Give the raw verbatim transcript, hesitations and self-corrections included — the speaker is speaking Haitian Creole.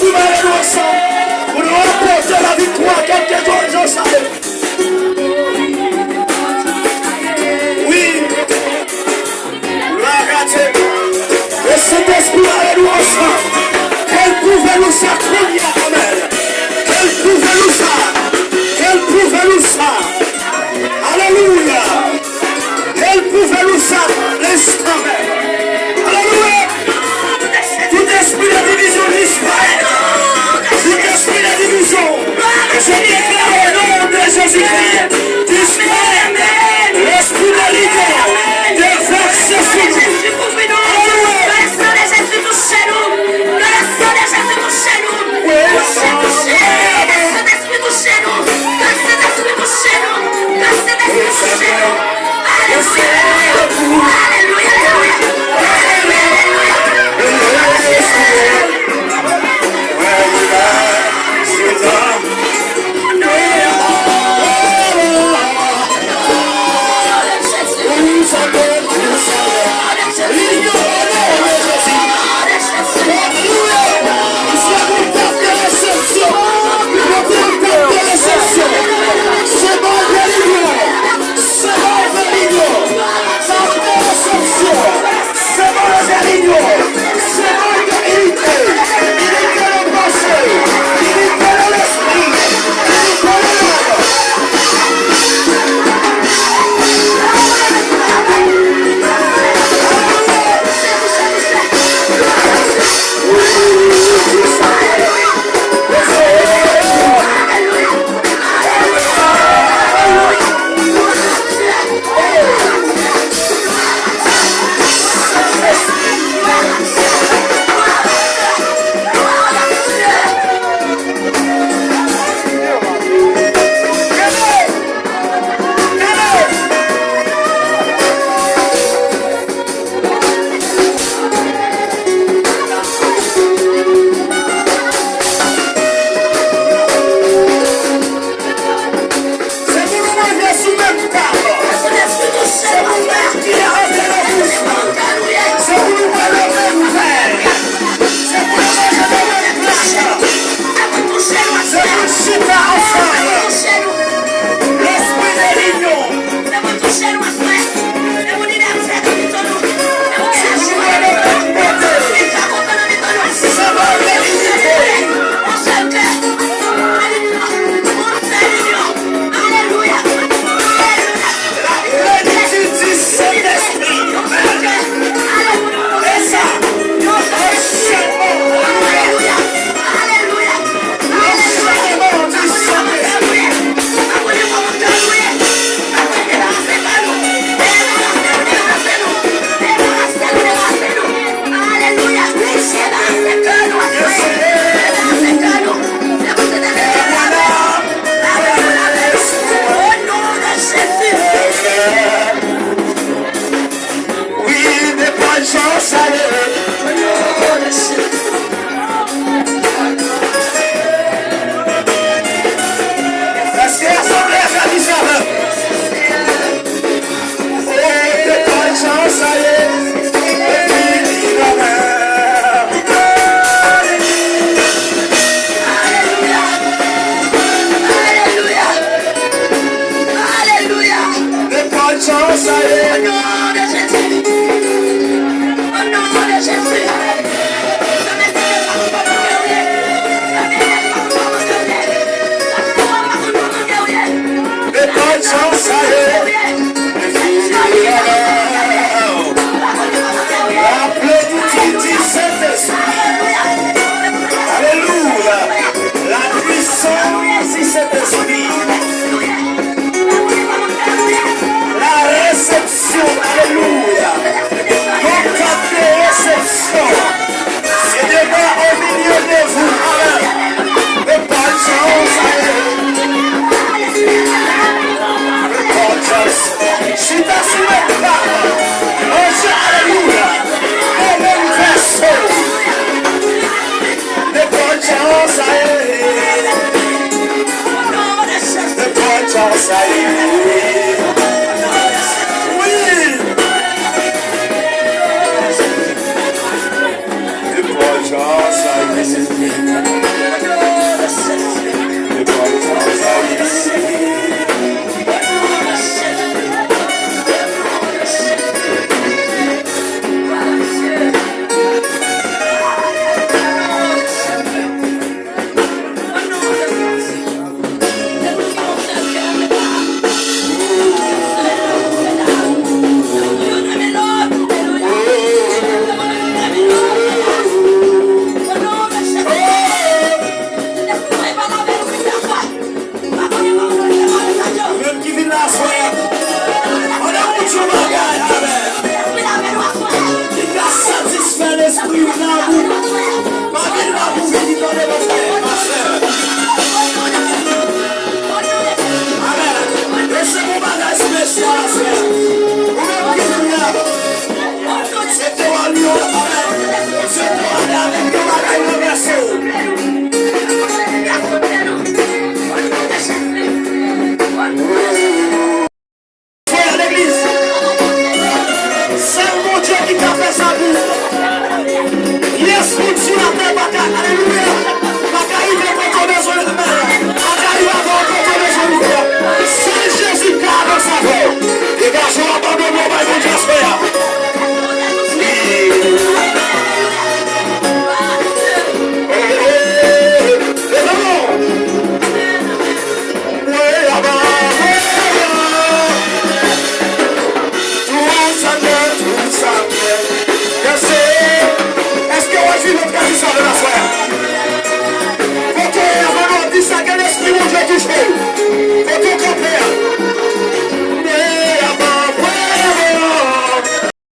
Pou nou ranpòte laviktwa, kèlkeswa jan sa ye. Wi. Glwa a Dye. E Sentespri a, alelouya. Ke l pwouve nou sa kounye a, amèn. Ke l pwouve nou sa. Ke l pwouve nou sa. Alelouya. Ke l pwouve nou sa. Lenstan menm. Alelouya. Tout espri de divizyon disparèt. Tout espri de divizyon, je déclare au nom de Jésus-Christ, disparèt. Lespri de lide devèse sou nou. Alelouya. Ke Sentespri touche nou. Ke Sentespri touche nou. Ke Sentespri touche nou. Ke Sentespri touche nou. Ke Sentespri touche nou. Alelouya. Alelouya. Alelouya. Alelouya. Sembòl de linyon. Sembòl de linyon. Sembòl de linyon. Sembòl de inite. Inite nan panse. Inite nan lespri. Inite nan nanm. Se pou nou manje sou menm tab. Se pou nou bwè nan menm vè. Se pou nou manje nan menm plat. Se pou nou chita ansanm. Lespri de linyon. Wi, nenpòt jan sa ye. Èske asanble a ka di sa menm? O, nenpòt jan sa ye. Alelouya. Alelouya. Alelouya. Nenpòt jan sa ye. O non de Jezi. O non de Jezi. Bondye ki ka fè sa pou ou. Pyès moun sou latè pa ka ale